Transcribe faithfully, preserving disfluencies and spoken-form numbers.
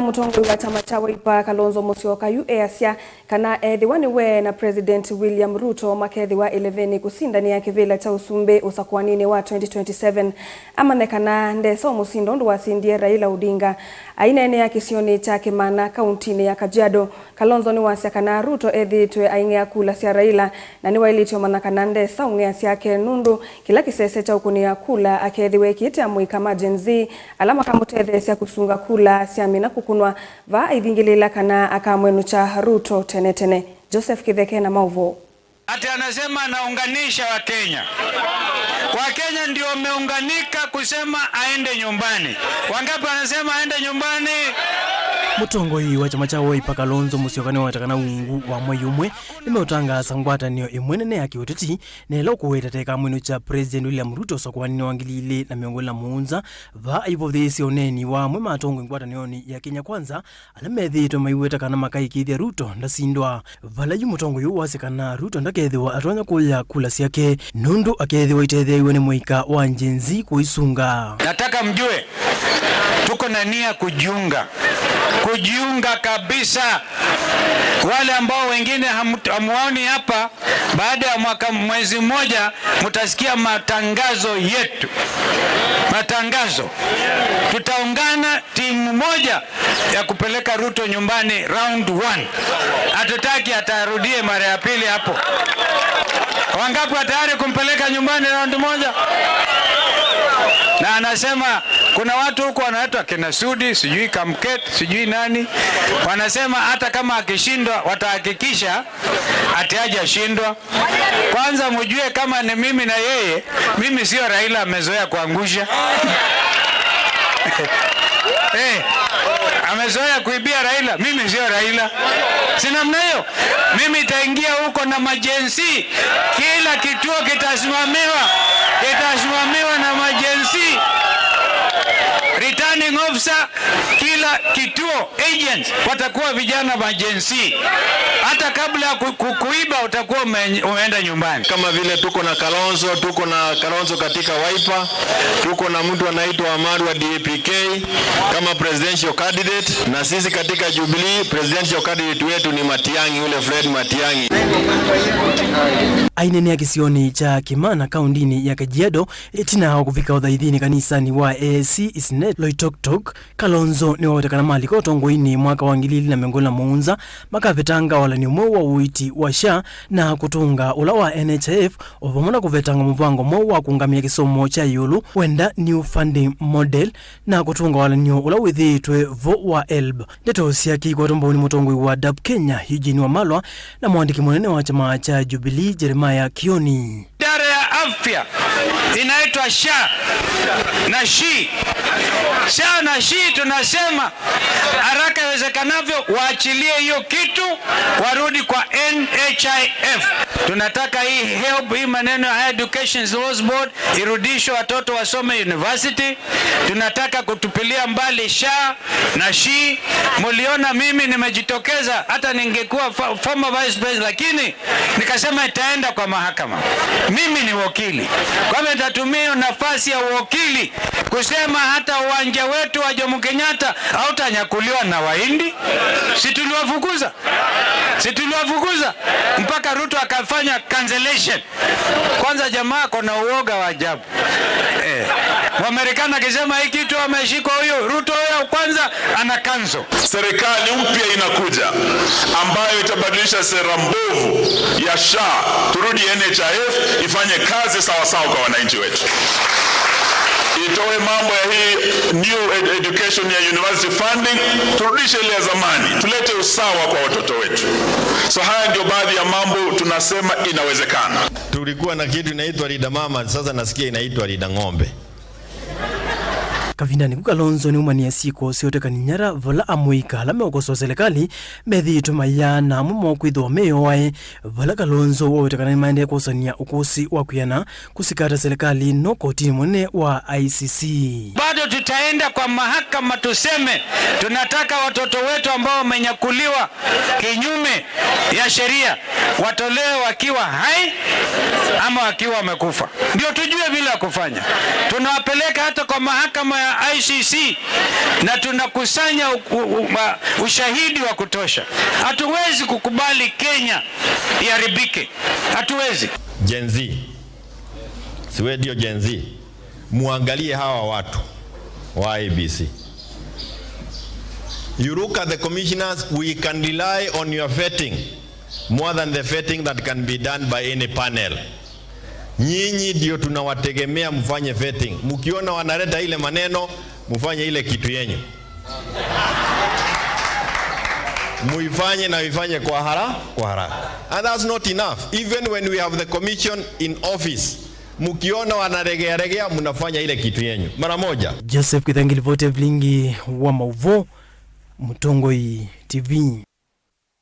Mũtongoi wa kyama kya Wiper, Kalonzo Musyoka, yu easya kana ethĩwa nĩwe na President William Ruto makethĩwa ĩlevenĩ kũsindanĩa kĩvĩla kya ũsumbĩ ũsakũaninĩ wa twenty twenty-seven, amanye kana ndesa ũmũsinda ũndũ wasindie Raila Odinga. Aineenea kĩsionĩ kya Kĩmana, kauntinĩ ya Kajiado, Kalonzo nĩwasya kana Ruto ethĩĩtwe aing'ea kula sya Raila, na nĩwaĩlĩtye ũmanya kana ndesa ũng'ea syake, nũndũ kĩla kĩsese kya ũkũnĩa kula akethĩwa ekĩte amũika ma Gen Z ala makamũtetheesya kũsunga kula syamina kũkũnwa, vaa aivingĩlĩĩla kana akamwenũkya Ruto tene tene. Joseph Kĩtheke na maũvoo. Ati anasema anaunganisha Wakenya. Wakenya ndio wameunganika kusema aende nyumbani. Wangapi wanasema aende nyumbani? Mũtongoi wa kyama kya Wiper, Kalonzo Musyoka, nĩwaweta kana ungu wa mwei ũmwe nĩmeũtangaasa ngwatanĩo ĩmwe nene ya kĩũteti, na ĩla ũkũweta ta ĩkamwinũkya President William Ruto ũsakũaninĩ wa ngili ilĩ na mĩongo ĩlĩ na mũonza, vaa aivũthĩĩsye ũneeni wa amwe ma atongoi ngwatanĩonĩ ya Kenya Kwanza, ala methĩĩtwe maiweta kana makaĩkĩĩthya Ruto ndasindwa. Vala yu mũtongoi ũũ wasya kana Ruto ndakethĩwa atonya kũya kula syake, nũndũ akethĩwa itetheew'e nĩ mũika wa Gen Z kũisunga. Nataka mjue, tuko na nia kujiunga. Kujiunga kabisa. Wale ambao wengine hamu-, hamuoni hapa, baada ya mwaka, mwezi mmoja, mtasikia matangazo yetu. Matangazo. Tutaungana timu moja ya kupeleka Ruto nyumbani round one. Hatutaki atarudie mara ya pili hapo. Wangapi wa tayari kumpeleka nyumbani round moja? Na anasema kuna watu huko wanaitwa kina Sudi, sijui Kamket, sijui nani. Wanasema hata kama akishindwa, watahakikisha ati hajashindwa. Kwanza mjue kama ni mimi na yeye, mimi sio Raila amezoea kuangusha. Eh, amezoea kuibia Raila, mimi sio Raila. Si namna hiyo? Mimi itaingia huko na ma Gen Z. Kila kituo kitasimamiwa, kitasimamiwa na ma Gen Z. Returning officer, kila kituo, agents, watakuwa vijana ma Gen Z. Hata kabla ya ku-, ku-, kuiba, utakuwa ume-, umeenda nyumbani. Kama vile tuko na Kalonzo, tuko na Kalonzo katika Wiper, tuko na mtu anaitwa Amadu wa D A P K kama presidential candidate, na sisi katika Jubilee, presidential candidate wetu ni Matiang'i, ule Fred Matiang'i. Aineenea kĩsionĩ kya Kĩmana, kaundinĩ ya Kajiado, ĩtina wa kũvika ũthaithinĩ kanisanĩ wa A A C Eastneit Loitoktok, Kalonzo nĩwaweta kana malika ũtongoinĩ mwaka wa ngili ilĩ na mĩongo ĩlĩ na mũonza, makavetanga walany'o mweũ wa ũiiti wa SHA na kũtũnga ũla wa N H I F, o vamwe na kũvetanga mũvango mweũ wa kũũngamĩa kĩsomo kya ĩũlũ, wenda New Funding Model, na kũtũnga walany'o ũla wĩthĩĩtwe vo wa HELB. Ndeto syake ikwatwa mbau nĩ mũtongoi wa DAP Kenya, Eugene Wamalwa, na mũandĩki mũnene wa kyama kya Jubilee, Jeremiah Kioni. Idara ya afya inaitwa SHA na SHI. SHA na SHI tunasema haraka iwezekanavyo waachilie hiyo kitu, warudi kwa N H I F. Tunataka hii HELB, hii maneno ya Higher Education Loans Board, irudishwe, watoto wasome university. Tunataka kutupilia mbali SHA na SHI. Muliona mimi nimejitokeza, hata ningekuwa fa-, former vice president, lakini nikasema itaenda kwa mahakama. Mimi ni wakili. Kwa hivyo nitatumia hiyo nafasi ya uwakili kusema hata uwanja wetu wa Jomo Kenyatta hautanyakuliwa na Wahindi. Si tuliwafukuza? Si tuliwafukuza? Mpaka Ruto akafanya cancellation. Kwanza jamaa ako na uoga wa ajabu. Eh. Mwamerikana akisema hii kitu ameshikwa huyu, Ruto huyo kwanza ana cancel. Serikali mpya inakuja ambayo itabadilisha sera mbovu ya SHA, turudi N H I F ifanye kazi sawa sawa kwa wananchi wetu. Itoe mambo ya hii new ed-, education ya university funding, turudishe ile ya zamani, tulete usawa kwa watoto wetu. So haya ndio baadhi ya mambo tunasema inawezekana. Tulikuwa na kitu inaitwa Linda Mama, sasa nasikia inaitwa Linda Ng'ombe. Kavindanĩ ku, Kalonzo nĩumanie syĩko sya ũtekani nyara, vala amũika ala meũkosoa silikalĩ methĩĩtwe maiaa na amwe moo kwĩthĩwa meyooae, vala Kalonzo waweta kana nĩmaendee kwosany'a ũkũsĩ wa kwĩana kũsikata silikalĩ no kotinĩ mũnene wa I C C. Bado tutaenda kwa mahakama tuseme tunataka watoto wetu ambao wamenyakuliwa kinyume ya sheria watolewe wakiwa hai ama wakiwa wamekufa, ndio tujue vile ya kufanya. Tunawapeleka hata kwa mahakama ya I C C na tunakusanya u-, u-, u-, ma-, ushahidi wa kutosha. Hatuwezi kukubali Kenya iharibike. Hatuwezi. Gen Z. Si wewe ndio Gen Z? Muangalie hawa watu wa I E B C. You look at the commissioners, we can rely on your vetting more than the vetting that can be done by any panel. Nyinyi ndio tunawategemea mfanye vetting. Mkiona wanaleta ile maneno, mfanye ile kitu yenyu. Muifanye na uifanye kwa hara-, kwa haraka. And that's not enough. Even when we have the commission in office, mkiona wanaregea regea, mnafanya ile kitu yenyu mara moja. Joseph Kithangi, ripoti ya vilingi wa mauvoo, Mũtongoi T V.